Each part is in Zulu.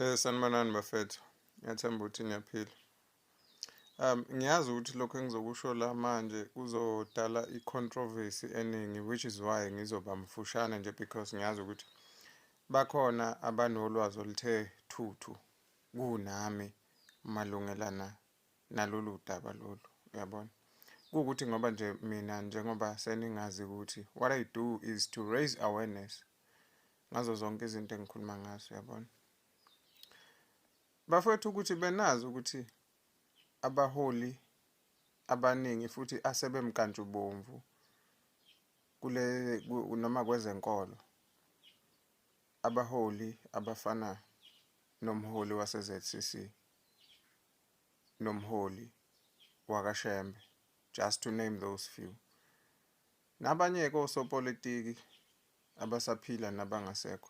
Sanibonani bafethu, ngiyathemba ukuthi niyaphila. Ngiyazi ukuthi lokhu engizokusho la manje kuzodala i-controversy eningi, which is why ngizoba mfushane nje, because ngiyazi ukuthi bakhona abanolwazi oluthe thuthu kunami malungelana nalolu daba lolu, uyabona. Kuwukuthi ngoba nje mina, njengoba seningazi ukuthi what I do is to raise awareness ngazo zonke izinto engikhuluma ngazo, uyabona. Bafowethu, ukuthi benazi ukuthi abaholi abaningi futhi asebemnkantshubomvu kule noma kwezenkolo, abaholi abafana nomholi wase-ZCC nomholi wakaShembe, just to name those few, nabanye-ke osopolitiki abasaphila nabangasekho,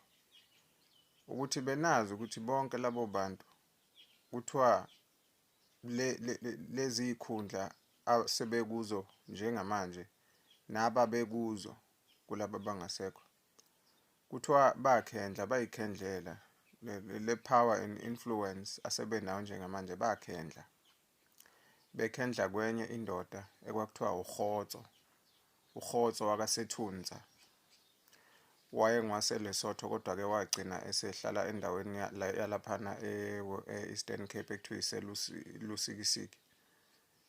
ukuthi benazi ukuthi bonke labo bantu kuthiwa lezi zikhundla asebekuzo njengamanje nababekuzo kulaba abangasekho, kuthiwa bakhendla, bayikhendlela le power and influence asebenayo njengamanje, bakhendla, bekhendla kwenye indoda ekwakuthiwa uKgotso, uKgotso wakaSethunza. WayengowaseLesotho, kodwa-ke wagcina esehlala endaweni yalaphana e-Eastern Cape ekuthiwa iseLusikisiki.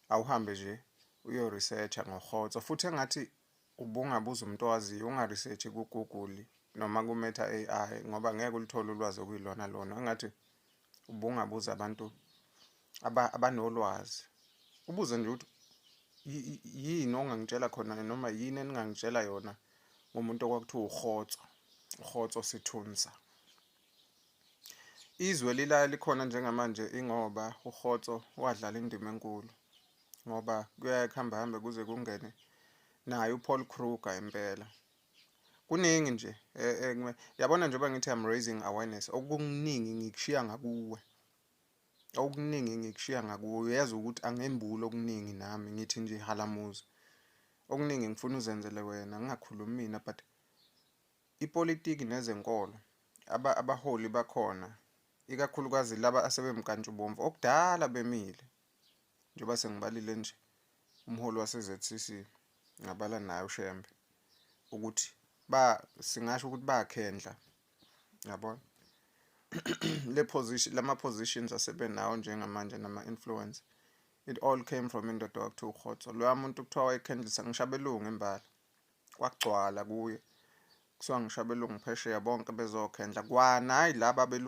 Awuhambe nje uyo-research-a ngoKgotso, futhi engathi ubungabuza umuntu owaziyo, unga-research-i ku-Google noma ku-Meta AI, ngoba ngeke ulithole ulwazi okuyilona lona. Engathi ubungabuza abantu abanolwazi, ubuze nje ukuthi yini ongangitshela khona noma yini eningangitshela yona ngomuntu okwakuthiwa uKgotso, uKgotso Sethunza. Izwe lila likhona njengamanje ingoba uKgotso wadlala indima enkulu, ngoba kuyaye kuhambe hambe kuze kungene naye uPaul Kruger impela. Kuningi nje, yabona, njengoba ngithi I'm raising awareness, okuningi ngikushiya ngakuwe, okuningi ngikushiya ngakuwe. Uyezwa ukuthi angembuli okuningi nami, ngithi nje halamuza okuningi, ngifuna uzenzele wena, ngingakhulumi mina. But ipolitiki nezenkolo, abaholi bakhona, ikakhulukazi laba asebemnkantshubomvu okudala bemile, njengoba sengibalile nje umholi wase-ZCC, ngabala naye uShembe, ukuthi ba singasho ukuthi bakhendla, yabona, le position, lama positions asebenawo njengamanje nama-influence, it all came from indoda kwakuthiwa uKgotso. Loya muntu kuthiwa wayekhendlisa ngisho abelungu imbala, kwagcwala kuye, kusuka ngisho abelungu phesheya bonke bezokhendla kwana, hhayi laba belungu.